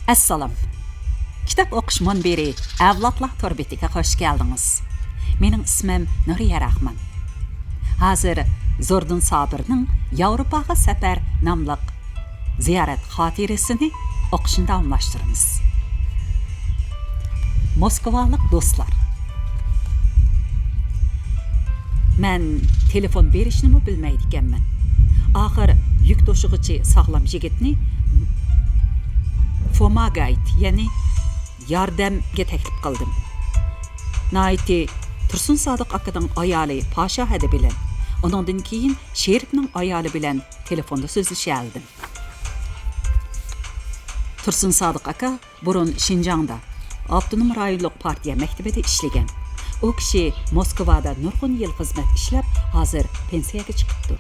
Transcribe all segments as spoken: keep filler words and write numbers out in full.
ئەسسالام. كىتاب ئوقۇش مۇنبىرى ئەۋلادلار تور بېتىگە خۇش كەلدىڭىز. مېنىڭ ئىسمىم نۇرىيە راخمان. ھازىر زوردۇن سابىرنىڭ ياۋروپاغا سەپەر ناملىق زىيارەت خاتىرىسىنى ئوقۇشنى داۋاملاشتۇرىمىز. موسكۋالىق دوستلار. مەن تېلېفون بېرىشنىمۇ بىلمەيدىكەنمەن. ئاخىر يۈك توشۇغۇچى ساغلام يىگىتنى فوماگايت، يەنى ياردەمگە تەكلىپ قىلدىم. ناھايىتى تۇرسۇن سادىق ئاكىنىڭ ئايالى پاشا ھەدە بىلەن، ئۇنىڭدىن كېيىن شېرىپنىڭ ئايالى بىلەن تېلېفوندا سۆزلىشەلىدىم. تۇرسۇن سادىق ئاكا بۇرۇن شىنجاڭدا ئاپتونوم رايونلۇق پارتىيە مەكتىپىدە ئىشلىگەن. ئۇ كىشى موسكۋادا نۇرغۇن يىل خىزمەت ئىشلەپ، ھازىر پېنسىيەگە چىقىپتۇ.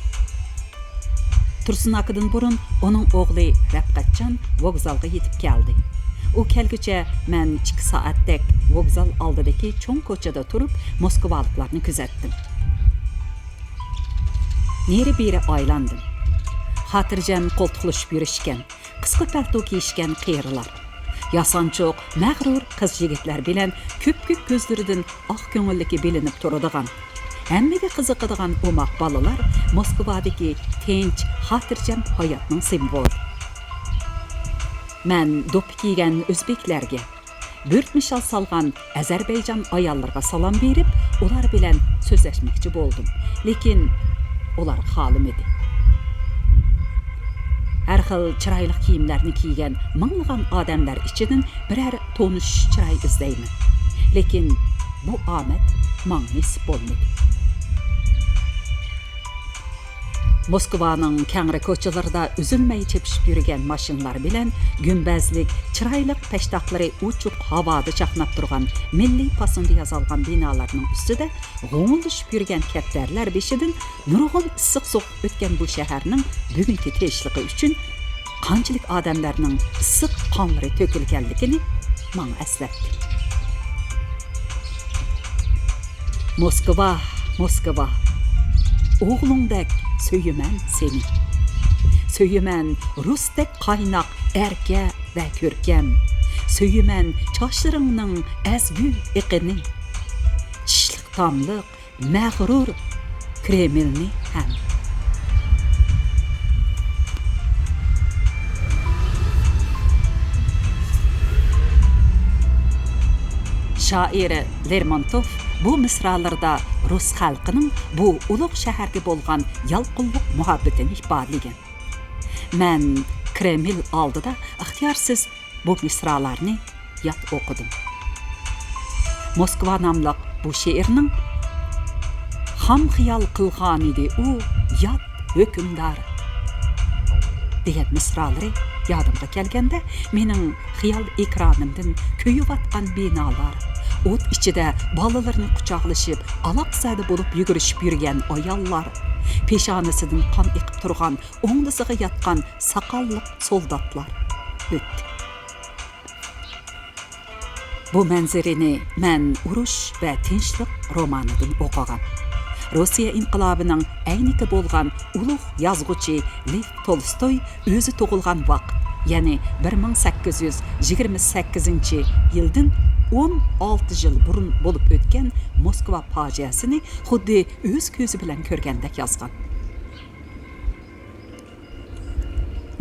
تۇرسۇن ئاكىدىن بۇرۇن ئۇنىڭ ئوغلى رەپقەتجان ۋوگزالغا يېتىپ كەلدى. ئۇ كەلگۈچە مەن ئىككى سائەتتەك ۋوگزال ئالدىدىكى چوڭ كوچىدا تۇرۇپ، موسكۋالىقلارنى كۆزەتتىم. نېرى-بېرى ئايلاندىم. خاتىرجەم قولتۇقلىشىپ يۈرۈشكەن، قىسقا پەلتو كىيىشكەن قېرىلار، ياسانچۇق، مەغرۇر قىز-يىگىتلەر بىلەن كۆپكۆك كۆزلىرىدىن ئاق كۆڭۈللۈكى بىلىنىپ تۇرىدىغان، ھەممىگە قىزىقىدىغان ئوماق بالىلار موسكۋادىكى تىنچ، خاتىرجەم ھاياتنىڭ سىمۋولى. مەن دوپپا كىيگەن ئۆزبېكلەرگە، بۈرتمىشال سالغان ئەزەربەيجان ئاياللىرىغا سالام بېرىپ، ئۇلار بىلەن سۆزلەشمەكچى بولدۇم. لېكىن ئۇلار خالىمىدى. ھەر خىل چىرايلىق كىيىملەرنى كىيگەن مىڭلىغان ئادەملەر ئىچىدىن بىرەر تونۇش چىراي ئىزدەيمەن. لېكىن بۇ ئامەت ماڭا نېسىپ بولمىدى. موسكۋانىڭ كەڭرى كوچىلىرىدا ئۈزۈلمەي چېپىشىپ يۈرگەن ماشىنىلار بىلەن گۈمبەزلىك، چىرايلىق پەشتاقلىرى ئوچۇق ھاۋادا چاقناپ تۇرغان مىللىي پاسوندا ياسالغان بىنالارنىڭ ئۈستىدە غوڭۇلدىشىپ يۈرگەن كەپتەرلەر بېشىدىن نۇرغۇن ئىسسىق سوغۇق ئۆتكەن بۇ شەھەرنىڭ بۈگۈنكى تىنچلىقى ئۈچۈن قانچىلىك ئادەملەرنىڭ ئىسسىق قانلىرى تۆكۈلگەنلىكىنى ماڭا ئەسلەتتى. موسكۋا، موسكۋا، ئوغلۇڭدەك سۆيىمەن سېنى. سۆيىمەن رۇستەك قايناق، ئەركە ۋە كۆركەم. سۆيىمەن چاچلىرىڭنىڭ ئەزگۈ ئېقىنى. چىشلىق تاملىق مەغرۇر كرېملنى ھەم. شائىر لېرمونتوف بۇ مىسرالىرىدا رۇس خەلقىنىڭ بۇ ئۇلۇغ شەھەرگە بولغان يالقۇنلۇق مۇھەببىتىنى ئىپادىلىگەن. مەن كرېمل ئالدىدا ئىختىيارسىز بۇ مىسرالارنى ياد ئوقۇدۇم. موسكۋا ناملىق بۇ شېئىرنىڭ «خام خىيال قىلغانىدى ئۇ يات ھۆكۈمدار» دېگەن مىسرالىرى يادىمغا كەلگەندە، مېنىڭ خىيال ئېكرانىمدىن كۆيۈۋاتقان بىنالار، ئوت ئىچىدە بالىلىرىنى قۇچاقلىشىپ، ئالاقزادە بولۇپ يۈگۈرۈشۈپ يۈرگەن ئاياللار، پېشانىسىدىن قان ئېقىپ تۇرغان ئوڭدىسىغا ياتقان ساقاللىق سولداتلار ئۆتتى. بۇ مەنزىرىنى مەن «ئۇرۇش ۋە تىنچلىق» رومانىدىن ئوقۇغان. روسىيە ئىنقىلابىنىڭ ئەينىكى بولغان ئۇلۇغ يازغۇچى لېف تولستوي ئۆزى تۇغۇلغان ۋاقىت، يەنى بىر مىڭ سەككىز يۈز يىگىرمە سەككىزىنچى يىلدىن ئون ئالتە يىل بۇرۇن بولۇپ ئۆتكەن موسكۋا پاجىئەسىنى خۇددى ئۆز كۆزى بىلەن كۆرگەندەك يازغان.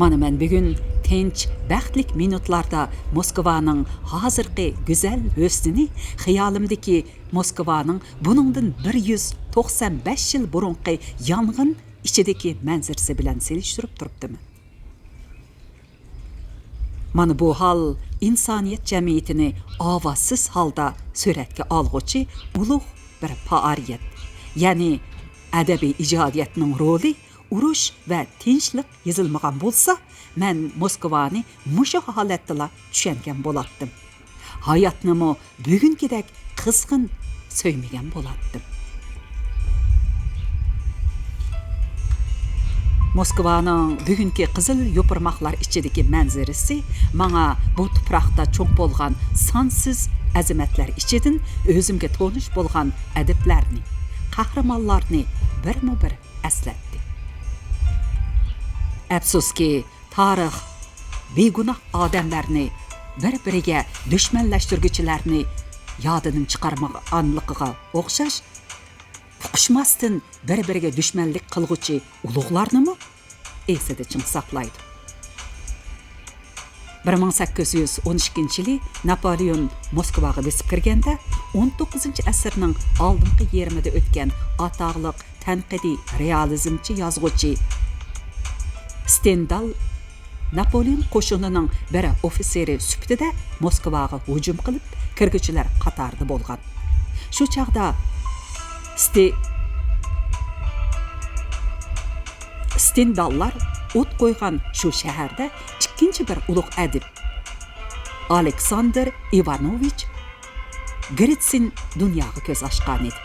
مانا مەن بۈگۈن تىنچ، بەختلىك مىنۇتلاردا موسكۋانىڭ ھازىرقى گۈزەل ھۆسنىنى خىيالىمدىكى موسكۋانىڭ بۇنىڭدىن بىر يۈز توقسان بەش يىل بۇرۇنقى يانغىن ئىچىدىكى مەنزىرىسى بىلەن سېلىشتۇرۇپ تۇرۇپتىمەن. مانا بۇ ھال ئىنسانىيەت جەمئىيىتىنى ئاۋازسىز ھالدا سۈرەتكە ئالغۇچى ئۇلۇغ بىر پائالىيەت، يەنى ئەدەبىي ئىجادىيەتنىڭ رولى. ئۇرۇش ۋە تىنچلىق يېزىلمىغان بولسا، مەن موسكۋانى مۇشۇ ھالەتتىلا چۈشەنگەن بولاتتىم. ھاياتنىمۇ بۈگۈنكىدەك قىزغىن سۆيمىگەن بولاتتىم. موسكۋانىڭ بۈگۈنكى قىزىل يوپۇرماقلار ئىچىدىكى مەنزىرىسى ماڭا بۇ تۇپراقتا چوڭ بولغان سانسىز ئەزىمەتلەر ئىچىدىن ئۆزۈمگە تونۇش بولغان ئەدىبلەرنى، قەھرىمانلارنى بىرمۇ بىر ئەسلەتتى. ئەپسۇسكى، تارىخ بىگۇناھ ئادەملەرنى بىر-بىرىگە دۈشمەنلەشتۈرگۈچىلەرنى يادىدىن چىقارمىغانلىقىغا ئوخشاش، ئۇقۇشماستىن بىر-بىرىگە دۈشمەنلىك قىلغۇچى ئۇلۇغلارنىمۇ ئېسىدە چىڭ ساقلايدۇ. بىر مىڭ سەككىز يۈز ئون ئىككىنچى يىلى ناپولېئون موسكۋاغا بېسىپ كىرگەندە، ئون توققۇزىنچى ئەسىرنىڭ ئالدىنقى يېرىمىدا ئۆتكەن ئاتاقلىق تەنقىدىي رېئالىزمچى يازغۇچى ستېندال ناپولېئون قوشۇنىنىڭ بىر ئوفىتسېرى سۈپىتىدە موسكۋاغا ھۇجۇم قىلىپ، كىرگۈچىلەر قاتارىدا بولغان. شۇ چاغدا ستې-، ستېنداللار ئوت قويغان شۇ شەھەردە ئىككىنچى بىر ئۇلۇغ ئەدىب ئالېكساندىر ئىۋانوۋىچ گېرتسىن دۇنياغا كۆز ئاچقانىدى.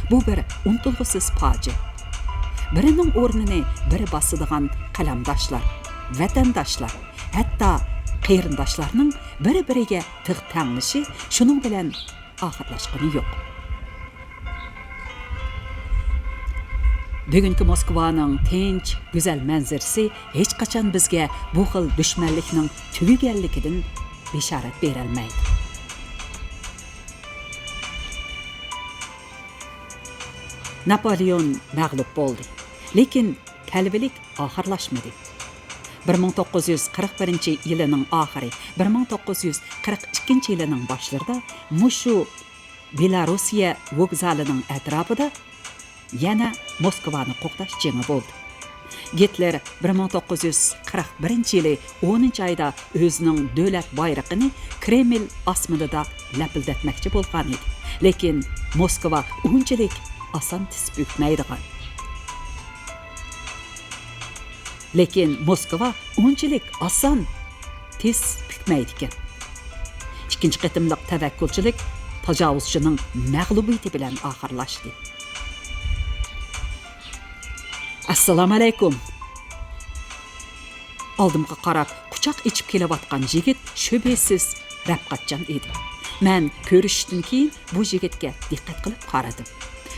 بۇ بىر ئۇنتۇلغۇسىز پاجىئە. بىرىنىڭ ئورنىنى بىرى باسىدىغان قەلەمداشلار، ۋەتەنداشلار، ھەتتا قېرىنداشلارنىڭ بىر-بىرىگە تىغ تەڭلىشى شۇنىڭ بىلەن ئاخىرلاشقىنى يوق. بۈگۈنكى موسكۋانىڭ تىنچ، گۈزەل مەنزىرىسى ھېچقاچان بىزگە بۇ خىل دۈشمەنلىكنىڭ تۈگىگەنلىكىدىن بېشارەت بېرەلمەيدۇ. ناپولېئون مەغلۇپ بولدى. لېكىن تەلۋىلىك ئاخىرلاشمىدى. بىر مىڭ توققۇز يۈز قىرىق بىرىنچى يىلىنىڭ ئاخىرى، بىر مىڭ توققۇز يۈز قىرىق ئىككىنچى يىلىنىڭ باشلىرىدا مۇشۇ بېلاروسىيە ۋوگزالىنىڭ ئەتراپىدا يەنە موسكۋانى قوغداش جېڭى بولدى. گىتلېر بىر مىڭ توققۇز يۈز قىرىق بىرىنچى يىلى ئونىنچى ئايدا ئۆزىنىڭ دۆلەت بايرىقىنى كرېمل ئاسمىنىدا لەپىلدەتمەكچى بولغان ئىدى. لېكىن موسكۋا ئۇنچىلىك ئاسان تىز پۈكمەيدىغان. لېكىن موسكۋا ئۇنچىلىك ئاسان تىز پۈكمەيدىكەن. ئىككىنچى قېتىملىق تەۋەككۈلچىلىك تاجاۋۇزچىنىڭ مەغلۇبىيىتى بىلەن ئاخىرلاشتى. ئەسسالامۇئەلەيكۇم! ئالدىمغا قاراپ قۇچاق ئېچىپ كېلىۋاتقان يىگىت شۈبھىسىز رەپقەتجان ئىدى. مەن كۆرۈشۈشتىن كېيىن بۇ يىگىتكە دىققەت قىلىپ قارىدىم.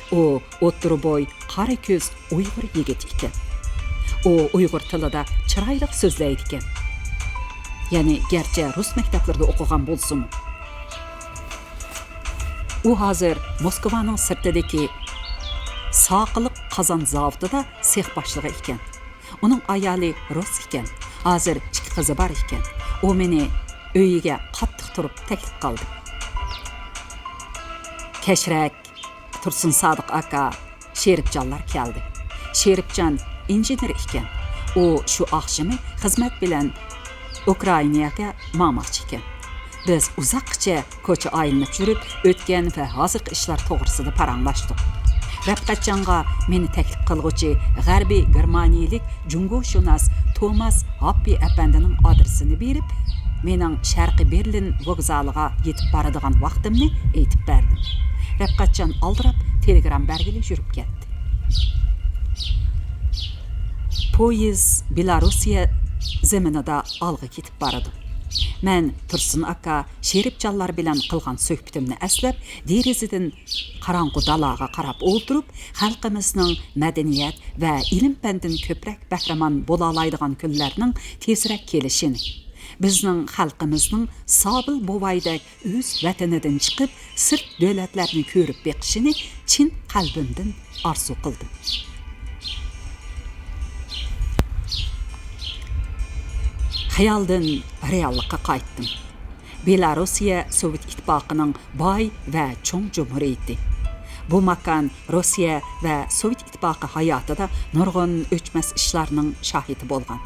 ئۇ ئوتتۇرا بوي، قارا كۆز ئۇيغۇر يىگىتى ئىكەن. ئۇ ئۇيغۇر تىلىدا چىرايلىق سۆزلەيدىكەن. يەنى گەرچە رۇس مەكتەپلىرىدە ئوقۇغان بولسىمۇ. ئۇ ھازىر موسكۋانىڭ سىرتىدىكى ساقىلىق قازان زاۋۇتىدا سېخ باشلىقى ئىكەن. ئۇنىڭ ئايالى رۇس ئىكەن. ھازىر ئىككى قىزى بار ئىكەن. ئۇ مېنى ئۆيىگە قاتتىق تۇرۇپ تەكلىپ قىلدى. كەچرەك تۇرسۇن سادىق ئاكا، شېرىپجانلار كەلدى. شېرىپجان ئىنژېنېر ئىكەن. ئۇ شۇ ئاخشىمى خىزمەت بىلەن ئۇكرائىناگە ماڭماقچى ئىكەن. بىز ئۇزاققىچە كوچا ئايلىنىپ يۈرۈپ، ئۆتكەن ۋە ھازىرقى ئىشلار توغرىسىدا پاراڭلاشتۇق. رەپقەتجانغا مېنى تەكلىپ قىلغۇچى غەربىي گېرمانىيەلىك جۇڭگوشۇناس توماس ھاپپى ئەپەندىنىڭ ئادرېسىنى بېرىپ، مېنىڭ شەرقىي بېرلىن ۋوگزالىغا يېتىپ بارىدىغان ۋاقتىمنى ئېيتىپ بەردىم. رەپقەتجان ئالدىراپ تېلېگرام بەرگىلى يۈرۈپ كەتتى. پويىز بېلاروسىيە زېمىنىدا ئالغا كېتىپ بارىدۇ. مەن تۇرسۇن ئاكا، شېرىپجانلار بىلەن قىلغان سۆھبىتىمنى ئەسلەپ، دېرىزىدىن قاراڭغۇ دالاغا قاراپ ئولتۇرۇپ، خەلقىمىزنىڭ مەدەنىيەت ۋە ئىلىم-پەندىن كۆپرەك بەھرىمەن بولالايدىغان كۈنلەرنىڭ تېزرەك كېلىشىنى، بىزنىڭ خەلقىمىزنىڭ سابىل بوۋايدەك ئۆز ۋەتىنىدىن چىقىپ، سىرت دۆلەتلەرنى كۆرۈپ بېقىشىنى چىن قەلبىمدىن ئارزۇ قىلدىم. خىيالدىن رېئاللىققا قايتتىم. بېلاروسىيە سوۋېت ئىتتىپاقىنىڭ باي ۋە چوڭ جۇمھۇرىيىتى. بۇ ماكان روسىيە ۋە سوۋېت ئىتتىپاقى ھاياتىدا نۇرغۇن ئۆچمەس ئىشلارنىڭ شاھىتى بولغان.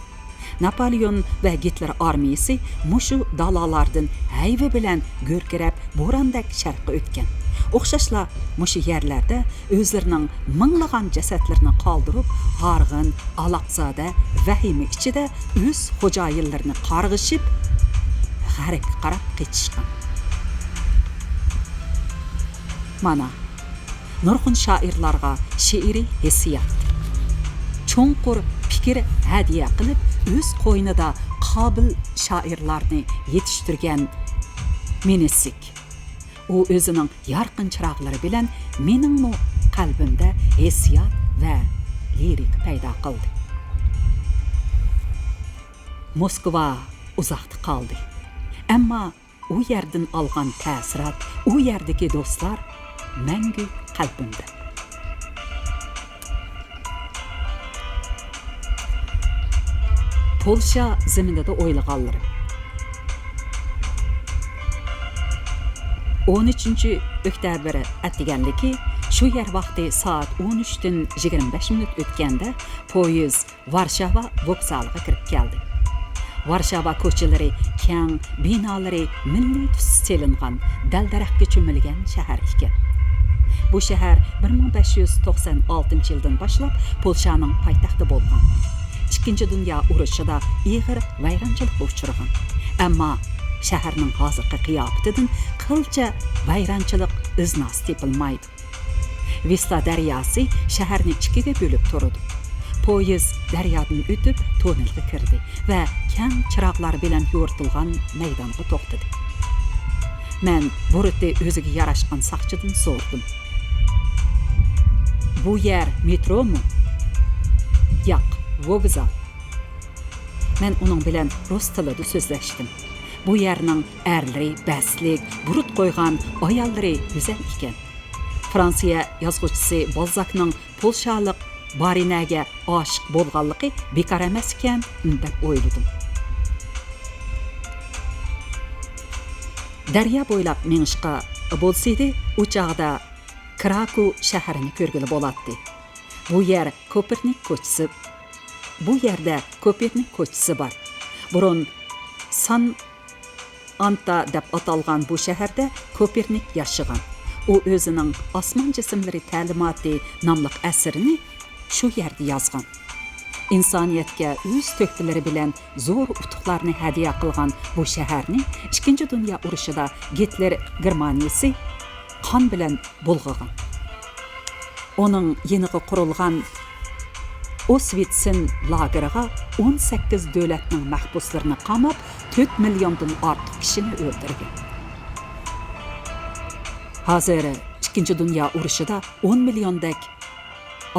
ناپولېئون ۋە گىتلېر ئارمىيىسى مۇشۇ دالالاردىن ھەيۋە بىلەن گۈركىرەپ، بوراندەك شەرققە ئۆتكەن. ئوخشاشلا مۇشۇ يەرلەردە ئۆزلىرىنىڭ مىڭلىغان جەسەتلىرىنى قالدۇرۇپ، ھارغىن، ئالاقزادە، ۋەھىمە ئىچىدە ئۆز خوجايىنلىرىنى قارغىشىپ، غەربكە قاراپ قېچىشقان. مانا، نۇرغۇن شائىرلارغا شېئىرىي ھېسسىيات، چوڭقۇر پىكىر ھەدىيە قىلىپ، ئۆز قوينىدا قابىل شائىرلارنى يېتىشتۈرگەن مىنىسىك. ئۇ ئۆزىنىڭ يارقىن چىراغلىرى بىلەن مېنىڭمۇ قەلبىمدە ھېسسىيات ۋە لىرىكا پەيدا قىلدى. موسكۋا ئۇزاقتا قالدى. ئەمما ئۇ يەردىن ئالغان تەسىرات، ئۇ يەردىكى دوستلار مەڭگۈ قەلبىمدە. پولشا زېمىنىدا ئويلىغانلىرىم. ئون ئۈچىنچى ئۆكتەبىر ئەتىگەنلىكى شۇ يەر ۋاقتى سائەت ئون ئۈچتىن يىگىرمە بەش مىنۇت ئۆتكەندە پويىز ۋارشاۋا ۋوگزالىغا كىرىپ كەلدى. ۋارشاۋا كوچىلىرى كەڭ، بىنالىرى مىللىي تۈستە سېلىنغان، دەل-دەرەخكە چۆمۈلگەن شەھەر ئىكەن. بۇ شەھەر بىر مىڭ بەش يۈز توقسان ئالتىنچى يىلدىن باشلاپ پولشانىڭ پايتەختى بولغان. ئىككىنچى دۇنيا ئۇرۇشىدا ئېغىر ۋەيرانچىلىققا ئۇچرىغان. ئەمما شەھەرنىڭ ھازىرقى قىياپىتىدىن قىلچە ۋەيرانچىلىق ئىز-ناسى تېپىلمايدۇ. ۋىسلا دەرياسى شەھەرنى ئىككىگە بۆلۈپ تۇرىدۇ. پويىز دەريادىن ئۆتۈپ، توننېلغا كىردى ۋە كەڭ چىراغلار بىلەن يورۇتۇلغان مەيدانغا توختىدى. مەن بۇرۇتى ئۆزىگە ياراشقان ساقچىدىن سورىدىم. «بۇ يەر مېترومۇ؟» «ياق، ۋوگزال.» مەن ئۇنىڭ بىلەن رۇس تىلىدا سۆزلەشتىم. بۇ يەرنىڭ ئەرلىرى بەستلىك، بۇرۇت قويغان، ئاياللىرى گۈزەل ئىكەن. فرانسىيە يازغۇچىسى بالزاكنىڭ پولشالىق بارىنەگە ئاشىق بولغانلىقى بىكار ئەمەس ئىكەن، دەپ ئويلىدىم. دەريا بويلاپ مېڭىشقا بولسىدى، ئۇ چاغدا كراكو شەھىرىنى كۆرگىلى بولاتتى. بۇ يەر كوپېرنىك كوچىسى، بۇ يەردە كوپېرنىك كوچىسى بار. بۇرۇن سان ئانتا دەپ ئاتالغان بۇ شەھەردە كوپېرنىك ياشىغان. ئۇ ئۆزىنىڭ «ئاسمان جىسىملىرى تەلىماتى» ناملىق ئەسىرىنى شۇ يەردە يازغان. ئىنسانىيەتكە ئۆز تۆھپىلىرى بىلەن زور ئۇتۇقلارنى ھەدىيە قىلغان بۇ شەھەرنى ئىككىنچى دۇنيا ئۇرۇشىدا گىتلېر گېرمانىيىسى قان بىلەن بۇلغىغان. ئۇنىڭ يېنىغا قۇرۇلغان ئوسۋىتسىن لاگېرىغا ئون سەككىز دۆلەتنىڭ مەھبۇسلىرىنى قاماپ، تۆت مىليوندىن ئارتۇق كىشىنى ئۆلتۈرگەن. ھازىر ئىككىنچى دۇنيا ئۇرۇشىدا ئون مىليوندەك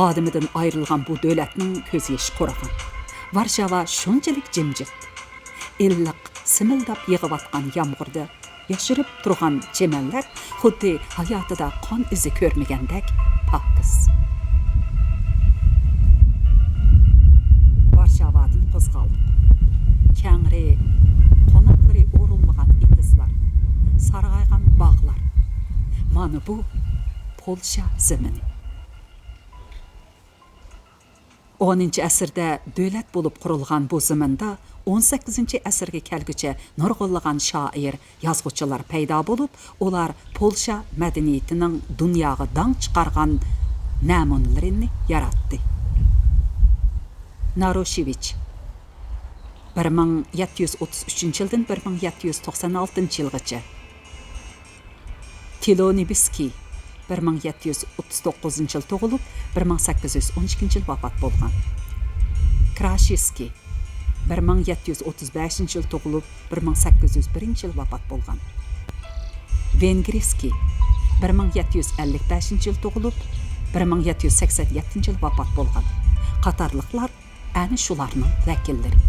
ئادىمىدىن ئايرىلغان بۇ دۆلەتنىڭ كۆز يېشى قۇرۇغان. ۋارشاۋا شۇنچىلىك جىمجىت. ئىللىق، سىمىلداپ يېغىۋاتقان يامغۇردا ياشىرىپ تۇرغان چىمەنلەر خۇددى ھاياتىدا قان ئىزى كۆرمىگەندەك پاكىز. ۋارشاۋادىن قوزغالدۇق. كەڭرى، قوناقلىرى ئورۇلمىغان ئېتىزلار، سارغايغان باغلار. مانا بۇ پولشا زېمىنى. ئونىنچى ئەسىردە دۆلەت بولۇپ قۇرۇلغان بۇ زېمىندا ئون سەككىزىنچى ئەسىرگە كەلگۈچە نۇرغۇنلىغان شائىر، يازغۇچىلار پەيدا بولۇپ، ئۇلار پولشا مەدەنىيىتىنىڭ دۇنياغا داڭ چىقارغان نەمۇنىلىرىنى ياراتتى. ناروشېۋىچ، بىر مىڭ يەتتە يۈز ئوتتۇز ئۈچىنچى يىلدىن بىر مىڭ يەتتە يۈز توقسان ئالتىنچى يىلغىچە. تىلونىبىسكىي، بىر مىڭ يەتتە يۈز ئوتتۇز توققۇزىنچى يىل تۇغۇلۇپ، بىر مىڭ سەككىز يۈز ئون ئىككىنچى يىل ۋاپات بولغان. كراشىسكىي، بىر مىڭ يەتتە يۈز ئوتتۇز بەشىنچى يىل تۇغۇلۇپ، بىر مىڭ سەككىز يۈز بىرىنچى يىل ۋاپات بولغان. ۋېنگرىسكىي، بىر مىڭ يەتتە يۈز ئەللىك بەشىنچى يىل تۇغۇلۇپ، بىر مىڭ يەتتە يۈز سەكسەن يەتتىنچى يىل ۋاپات بولغان قاتارلىقلار ئەنە شۇلارنىڭ ۋەكىللىرى.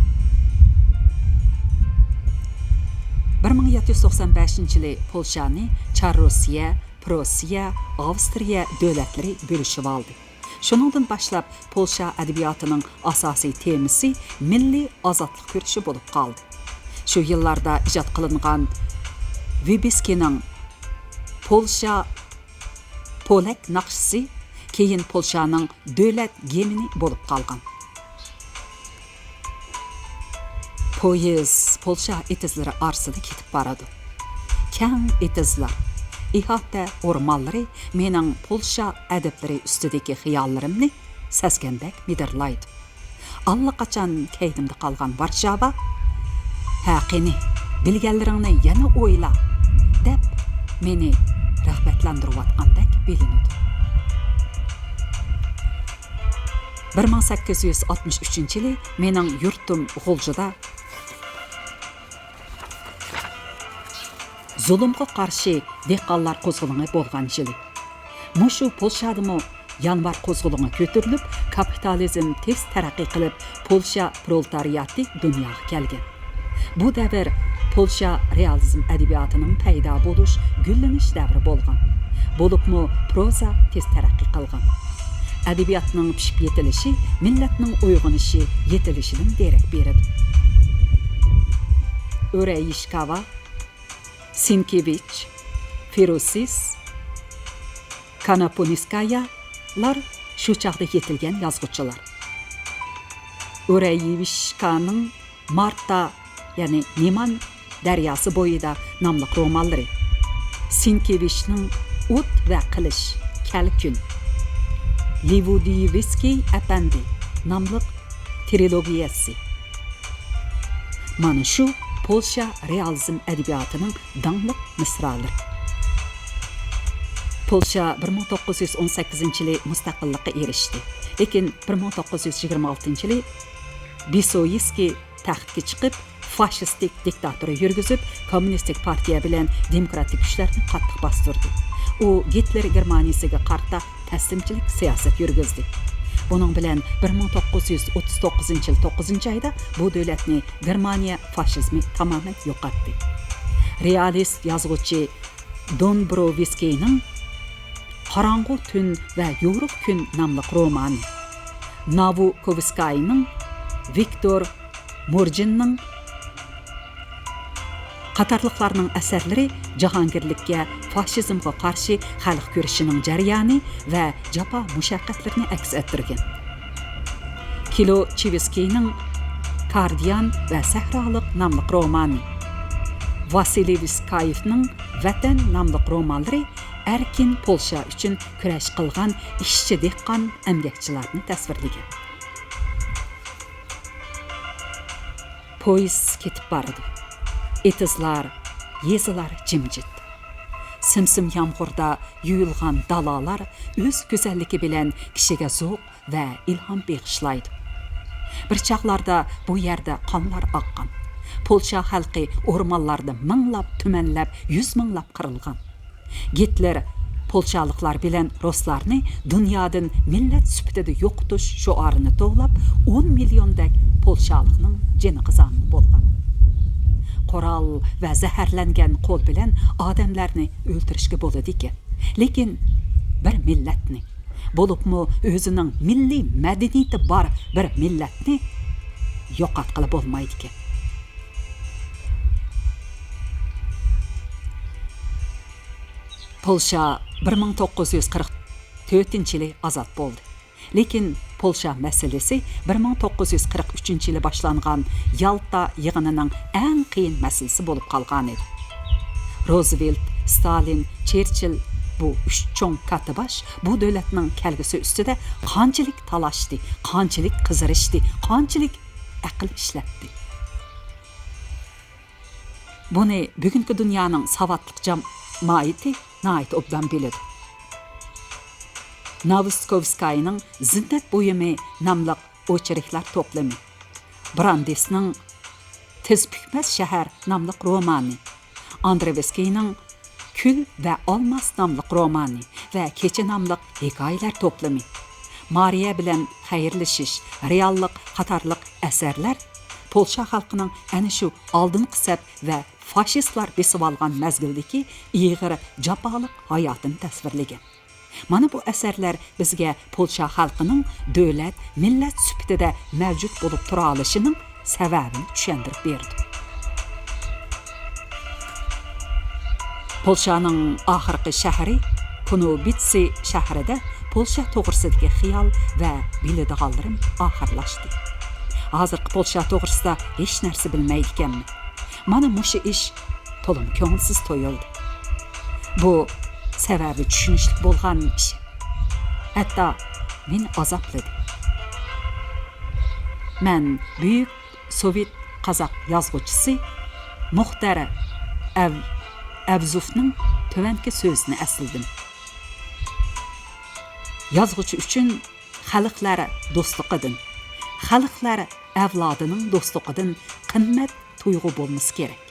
بىر مىڭ يەتتە يۈز توقسان بەشىنچى يىلى پولشانى چار روسىيە، پروسىيە، ئاۋسترىيە دۆلەتلىرى بۆلۈشۈۋالدى. شۇنىڭدىن باشلاپ پولشا ئەدەبىياتىنىڭ ئاساسىي تېمىسى مىللىي ئازادلىق كۈرىشى بولۇپ قالدى. شۇ يىللاردا ئىجاد قىلىنغان ۋىبىسكىنىڭ پولشا پولەك ناخشىسى كېيىن پولشانىڭ دۆلەت گىمنى بولۇپ قالغان. پويىز پولشا ئېتىزلىرى ئارىسىدا كېتىپ بارىدۇ. كەڭ ئېتىزلار، ئىھاتە ئورمانلىرى مېنىڭ پولشا ئەدىبلىرى ئۈستىدىكى خىياللىرىمنى سەزگەندەك مىدىرلايدۇ. ئاللىقاچان كەينىمدە قالغان ۋارشاۋا، «ھە، قېنى، بىلگەنلىرىڭنى يەنە ئويلا» دەپ، مېنى رىغبەتلەندۈرۈۋاتقاندەك بىلىنىدۇ. بىر مىڭ سەككىز يۈز ئاتمىش ئۈچىنچى يىلى مېنىڭ يۇرتۇم غۇلجىدا زۇلۇمغا قارشى دېھقانلار قوزغىلىڭى بولغان يىلى. مۇشۇ پولشادىمۇ يانۋار قوزغىلىڭى كۆتۈرۈلۈپ، كاپىتالىزم تېز تەرەققىي قىلىپ، پولشا پرولېتارىياتى دۇنياغا كەلگەن. بۇ دەۋر پولشا رېئالىزم ئەدەبىياتىنىڭ پەيدا بولۇش، گۈللىنىش دەۋرى بولغان. بولۇپمۇ پروزا تېز تەرەققىي قىلغان. ئەدەبىياتنىڭ پىشىپ يېتىلىشى مىللەتنىڭ ئويغىنىشى، يېتىلىشىدىن دېرەك بېرىدۇ. ئۆرەيشكاۋا، سېنكېۋىچ، فېروسىس، كاناپونىسكايالار شۇ چاغدا يېتىلگەن يازغۇچىلار. ئورەيېۋىچكانىڭ مارتا، يەنى نېمان دەرياسى بويىدا ناملىق رومانلىرى، سېنكېۋىچنىڭ ئوت ۋە قىلىچ، كەلكۈن، لېۋودىيېۋسكىي ئەپەندى ناملىق ترىلوگىيەسى. مانا شۇ پولشا رېئالىزم ئەدەبىياتىنىڭ داڭلىق مىسرالىرى. پولشا بىر مىڭ توققۇز يۈز ئون سەككىزىنچى يىلى مۇستەقىللىققا ئېرىشتى. لېكىن بىر مىڭ توققۇز يۈز يىگىرمە ئالتىنچى يىلى بىسويسكىي تەختكە چىقىپ، فاشىستىك دىكتاتۇرا يۈرگۈزۈپ، كوممۇنىستىك پارتىيە بىلەن دېموكراتىك كۈچلەرنى قاتتىق باستۇردى. ئۇ گىتلېر گېرمانىيىسىگە قارىتا پەسىمچىلىك سىياسەت يۈرگۈزدى. بۇنىڭ بىلەن بىر مىڭ توققۇز يۈز ئوتتۇز توققۇزىنچى يىل توققۇزىنچى ئايدا بۇ دۆلەتنى گېرمانىيە فاشىزمى تامامەن يوقاتتى. رېئالىست يازغۇچى دومبروۋسكىينىڭ قاراڭغۇ تۈن ۋە يورۇق كۈن ناملىق رومانى، ناۋۇكوۋسكاينىڭ، ۋىكتور مورجىننىڭ قاتارلىقلارنىڭ ئەسەرلىرى جاھانگىرلىككە، فاشىزمغا قارشى خەلق كۈرىشىنىڭ جەريانى ۋە جاپا مۇشەققەتلىرىنى ئەكس ئەتتۈرگەن. كىلوچېۋسكىينىڭ كاردىيان ۋە سەھرالىق ناملىق رومانى، ۋاسىلېۋسكايېۋنىڭ ۋەتەن ناملىق رومانلىرى ئەركىن پولشا ئۈچۈن كۈرەش قىلغان ئىشچى دېھقان ئەمگەكچىلەرنى تەسۋىرلىگەن. پويىز كېتىپ بارىدۇ. ئېتىزلار، يېزىلار جىمجىت. سىم-سىم يامغۇردا يۇيۇلغان دالالار ئۆز گۈزەللىكى بىلەن كىشىگە زوق ۋە ئىلھام بېغىشلايدۇ. بىر چاغلاردا بۇ يەردە قانلار ئاققان. پولشا خەلقى ئورمانلاردا مىڭلاپ، تۈمەنلەپ، يۈز مىڭلاپ قىرىلغان. گىتلېر پولشالىقلار بىلەن رۇسلارنى دۇنيادىن مىللەت سۈپىتىدە يوقىتىش شوئارىنى توۋلاپ، ئون مىليوندەك پولشالىقنىڭ جېنىغا زامىن بولغان. قورال ۋە زەھەرلەنگەن قول بىلەن ئادەملەرنى ئۆلتۈرۈشكە بولىدىكەن. لېكىن بىر مىللەتنى، بولۇپمۇ ئۆزىنىڭ مىللىي مەدەنىيىتى بار بىر مىللەتنى يوقاتقىلى بولمايدىكەن. پولشا بىر مىڭ توققۇز يۈز قىرىق تۆتىنچى يىلى ئازاد بولدى. لېكىن پولشا مەسىلىسى بىر مىڭ توققۇز يۈز قىرىق ئۈچىنچى يىلى باشلانغان يالتا يىغىنىنىڭ ئەڭ قىيىن مەسىلىسى بولۇپ قالغانىدى. روزۋېلت، ستالىن، چېرچىل، بۇ ئۈچ چوڭ كاتتىباش بۇ دۆلەتنىڭ كەلگۈسى ئۈستىدە قانچىلىك تالاشتى، قانچىلىك قىزىرىشتى، قانچىلىك ئەقىل ئىشلەتتى. بۇنى بۈگۈنكى دۇنيانىڭ ساۋاتلىق جامائىتى ناھايىتى ئوبدان بىلىدۇ. ناۋسكوۋسكاينىڭ زىننەت بۇيۇمى ناملىق ئوچېركلار توپلىمى، براندېسنىڭ تىز پۈكمەس شەھەر ناملىق رومانى، ئاندرېۋسكىينىڭ كۈل ۋە ئالماس ناملىق رومانى ۋە كېچە ناملىق ھېكايىلەر توپلىمى، مارىيە بىلەن خەيرلىشىش، رېئاللىق قاتارلىق ئەسەرلەر پولشا خەلقىنىڭ ئەنە شۇ ئالدىنقى سەپ ۋە فاشىستلار بېسىۋالغان مەزگىلدىكى ئېغىر جاپالىق ھاياتىنى تەسۋىرلىگەن. مانا بۇ ئەسەرلەر بىزگە پولشا خەلقىنىڭ دۆلەت، مىللەت سۈپىتىدە مەۋجۇت بولۇپ تۇرالىشىنىڭ سەۋەبىنى چۈشەندۈرۈپ بېرىدۇ. پولشانىڭ ئاخىرقى شەھىرى كۇنوۋىتسى شەھىرىدە پولشا توغرىسىدىكى خىيال ۋە بىلىدىغانلىرىم ئاخىرلاشتى. ھازىرقى پولشا توغرىسىدا ھېچ نەرسە بىلمەيدىكەنمەن. مانا مۇشۇ ئىش تولىمۇ كۆڭۈلسىز تۇيۇلدى. بۇ سەۋەبى چۈشىنىشلىك بولغان ئىش. ھەتتا مېنى ئازابلىدى. مەن بۈيۈك سوۋېت قازاق يازغۇچىسى مۇختەر ئەب-، ئەبزوفنىڭ تۆۋەنكى سۆزىنى ئەسلىدىم. يازغۇچى ئۈچۈن خەلقلەر دوستلۇقىدىن، خەلقلەر ئەۋلادىنىڭ دوستلۇقىدىن قىممەت تۇيغۇ بولمىسا كېرەك.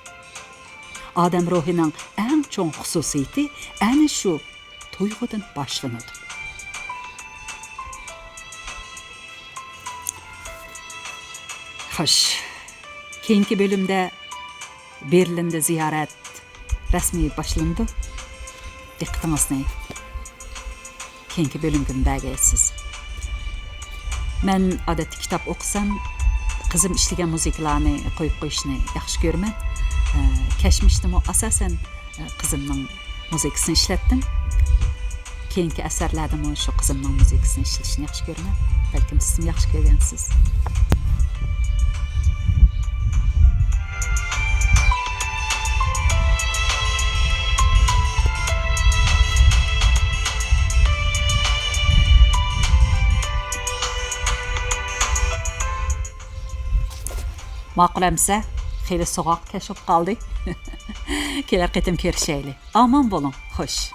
ئادەم روھىنىڭ ئەڭ چوڭ خۇسۇسىيىتى ئەنە شۇ تۇيغۇدىن باشلىنىدۇ. خوش، كېيىنكى بۆلۈمدە بېرلىندە زىيارەت رەسمىي باشلىنىدۇ. دىققىتىڭىزنى كېيىنكى بۆلۈمگىمۇ بەرگەيسىز. مەن ئادەتتە كىتاب ئوقۇسام، قىزىم ئىشلىگەن مۇزىكىلارنى قويۇپ قويۇشنى ياخشى كۆرىمەن. ئە، كەچمىشتىمۇ ئاساسەن، ئە، قىزىمنىڭ مۇزىكىسىنى ئىشلەتتىم. كېيىنكى ئەسەرلەردىمۇ شۇ قىزىمنىڭ مۇزىكىسىنى ئىشلىتىشنى ياخشى كۆرىمەن. بەلكىم سىزمۇ ياخشى كۆرگەنسىز. ماقۇل ئەمسە، خېلى سوغۇق كەچ بولۇپ قالدى. كېلەر قېتىم كۆرۈشەيلى. ئامان بولۇڭ. خوش.